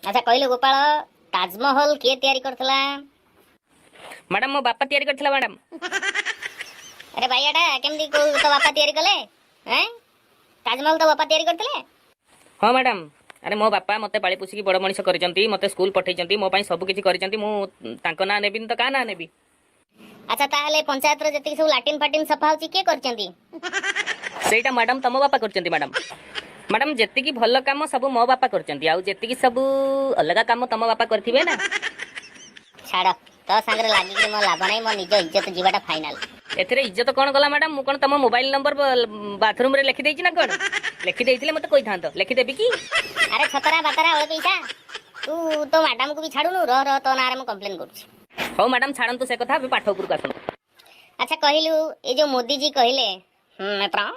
ଆଚ୍ଛା କହିଲୁ ଗୋପାଳ, ତାଜମହଲ କିଏ ତିଆରି କରିଥିଲା? ମ୍ୟାଡ଼ାମ, ମୋ ବାପା ତିଆରି କରିଥିଲା ମ୍ୟାଡ଼ାମ। ଆରେ ଭାଇଆଟା, କେମିତି କୋଉ ତୋ ବାପା ତିଆରି କଲେ? ଏଁ, ତାଜମହଲ ତୋ ବାପା ତିଆରି କରିଥିଲେ? ହଁ ମ୍ୟାଡ଼ାମ। ଆରେ, ମୋ ବାପା ମୋତେ ପାଳି ପୋଷିକି ବଡ଼ ମଣିଷ କରିଛନ୍ତି, ମୋତେ ସ୍କୁଲ ପଠେଇଛନ୍ତି, ମୋ ପାଇଁ ସବୁ କିଛି କରିଛନ୍ତି। ମୁଁ ତାଙ୍କ ନାଁ ନେବିନି ତ କାହା ନାଁ ନେବି? ଆଚ୍ଛା, ତାହେଲେ ପଞ୍ଚାୟତର ଯେତିକି ସବୁ ଲାଟିନ୍ ଫାଟିନ୍ ସଫା ହଉଛି, କିଏ କରିଛନ୍ତି? ସେଇଟା ମ୍ୟାଡ଼ାମ, ତମ ବାପା କରିଛନ୍ତି ମ୍ୟାଡ଼ାମ। ମ୍ୟାଡ଼ାମ, ଯେତିକି ଭଲ କାମ ସବୁ ମୋ ବାପା କରିଛନ୍ତି ଆଉ ଯେତିକି ସବୁ ଅଲଗା କାମ ତମ ବାପା କରିଥିବେ ନା? ଛାଡ଼, ତୋ ସାଙ୍ଗରେ ଲାଗିକି ମୋ ଲାଭ ନାହିଁ। ମୋ ନିଜ ଇଜ୍ଜତ ଯିବାଟା ଫାଇନାଲ। ଏଥିରେ ଇଜ୍ଜତ କଣ ଗଲା ମ୍ୟାଡ଼ାମ? ମୁଁ କଣ ତମ ମୋବାଇଲ ନମ୍ବର ବାଥରୁମରେ ଲେଖିଦେଇଛି ନା କଣ? ଲେଖିଦେଇଥିଲେ ମତେ କହିଥାନ୍ତ। ଲେଖିଦେବି କି? ଆରେ ଛତରା ବାତରା ଓଳପଇସା, ତୁ ତୋ ମ୍ୟାଡାମକୁ ବି ଛାଡୁନୁ। ରହ ରହ, ତୋ ନାଁରେ ମୁଁ କମ୍ପ୍ଲେନ କରୁଛି। ହଉ ମ୍ୟାଡ଼ାମ, ଛାଡ଼ନ୍ତୁ ସେ କଥା, ଏବେ ପାଠ ଉପରକୁ ଆସନ୍ତୁ। ଆଚ୍ଛା କହିଲୁ, ଏ ଯୋଉ ମୋଦିଜୀ କହିଲେ, "मित्रों,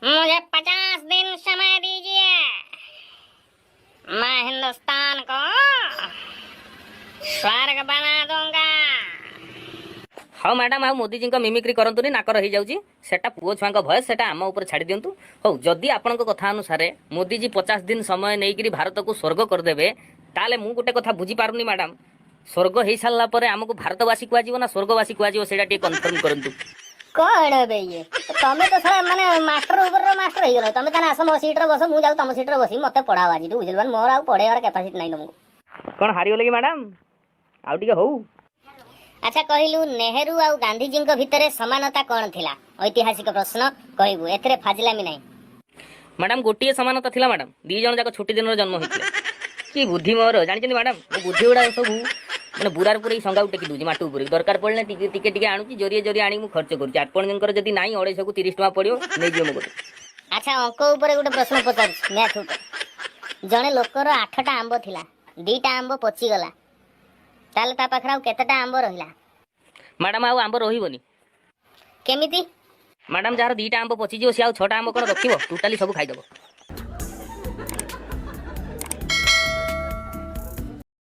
मुझे 50 दिन समय दीजिए, मैं हिंदुस्तान को स्वर्ग बना दूंगा।" ହଉ ମ୍ୟାଡ଼ାମ, ଆଉ ମୋଦିଜୀଙ୍କ ମିମିକ୍ରି କରନ୍ତୁନି, ନାକ ରହିଯାଉଛି। ସେଟା ପୁଅ ଛୁଆଙ୍କ ଭଏସ, ସେଟା ଆମ ଉପରେ ଛାଡ଼ି ଦିଅନ୍ତୁ। ହଉ, ଯଦି ଆପଣଙ୍କ କଥା ଅନୁସାରେ ମୋଦିଜୀ 50 ଦିନ ସମୟ ନେଇକରି ଭାରତକୁ ସ୍ୱର୍ଗ କରିଦେବେ, ତାହେଲେ ମୁଁ ଗୋଟେ କଥା ବୁଝିପାରୁନି ମ୍ୟାଡ଼ାମ। ସ୍ୱର୍ଗ ହେଇସାରିଲା ପରେ ଆମକୁ ଭାରତବାସୀ କୁହାଯିବ ନା ସ୍ୱର୍ଗବାସୀ କୁହାଯିବ, ସେଇଟା ଟିକେ କନଫର୍ମ କରନ୍ତୁ। କଣ ଏବେ ଇଏ? ତମେ ତ ଶଳା ମାନେ ମାଷ୍ଟର ଉପରର ମାଷ୍ଟର ହେଇଗଲ। ତମେ ତାହେଲେ ଆସ, ମୋ ସିଟରେ ବସ। ମୁଁ ଯାଉ ତମ ସିଟରେ ବସି ମତେ ପଢାଅ ଆଜିଠୁ, ବୁଝିଲୁ? ମୋର ଆଉ ପଢେଇବାର କାପାସିଟି ନାହିଁ ତମକୁ। କ'ଣ ହାରିଗଲେ କି ମ୍ୟାଡ଼ାମ? ଆଉ ଟିକେ ହଉ। ଆଚ୍ଛା କହିଲୁ, ନେହେରୁ ଆଉ ଗାନ୍ଧିଜୀଙ୍କ ଭିତରେ ସମାନତା କଣ ଥିଲା? ଐତିହାସିକ ପ୍ରଶ୍ନ କହିବୁ, ଏଥିରେ ଫାଜିଲାମି ନାହିଁ। ମ୍ୟାଡ଼ାମ, ଗୋଟିଏ ସମାନତା ଥିଲା ମ୍ୟାଡ଼ାମ, 2 ଜଣ ଯାକ ଛୁଟି ଦିନରେ ଜନ୍ମ ହେଇଥିଲେ। କି ବୁଦ୍ଧି ମୋର, ଜାଣିଛନ୍ତି ମ୍ୟାଡ଼ାମ? ମୋ ବୁଦ୍ଧି ଗୁଡ଼ାକ ସବୁ ମାନେ ବୁରାରେ ପୁରେଇ ସଙ୍ଗାକୁ ଟେକି ଦଉଛି ମାଟି ଉପରେ। ଦରକାର ପଡ଼ିଲେ ଟିକେ ଟିକେ ଟିକେ ଆଣୁଛି, ଜରିଏ ଜରିଏ ଆଣିକି ମୁଁ ଖର୍ଚ୍ଚ କରୁଛି। ଆପଣଙ୍କର ଯଦି ନାହିଁ, 250କୁ 30 ଟଙ୍କା ପଡ଼ିବ, ନେଇଯିବ ମୋ କତୁରୁ। ଆଚ୍ଛା, ଅଙ୍କ ଉପରେ ଗୋଟେ ପ୍ରଶ୍ନ ପଚାରୁଛି, ମ୍ୟାଥ ଉପରେ। ଜଣେ ଲୋକର ଆଠଟା ଆମ୍ବ ଥିଲା, 2ଟା ଆମ୍ବ ପଚିଗଲା, ତାହେଲେ ତା ପାଖରେ ଆଉ କେତେଟା ଆମ୍ବ ରହିଲା? ମ୍ୟାଡ଼ାମ, ଆଉ ଆମ୍ବ ରହିବନି। କେମିତି? ମ୍ୟାଡ଼ାମ, ଯାହାର 2ଟା ଆମ୍ବ ପଚିଯିବ, ସେ ଆଉ ଛଅଟା ଆମ୍ବ କ'ଣ ରଖିବ? ଟୋଟାଲି ସବୁ ଖାଇଦବ।